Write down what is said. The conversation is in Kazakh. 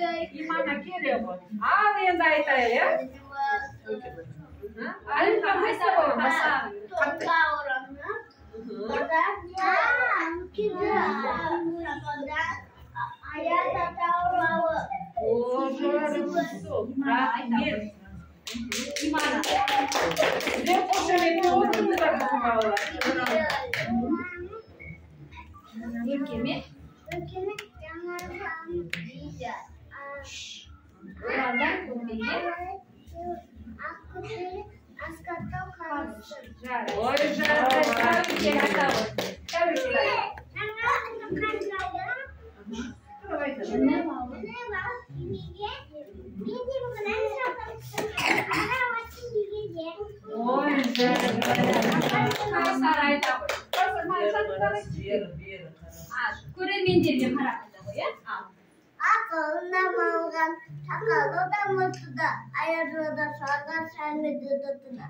Имана келе ғой. Ал енді айтайық, иә? Әлімхан айта ғой. Рахмет. Имана. Сіздер қошеметті отырыңыздар біздің балалар. Өркеме. Орандан көкпеге. Ой, жарайды. Тәуекел айта ғой. Тәуекел айта. Ой, жарайды. Кәусар айта ғой. Көрермендерге қарап айта ғой, иә? Ақылына малған, сақалы да мұрты да, аяғы да шалған, шаймеді да.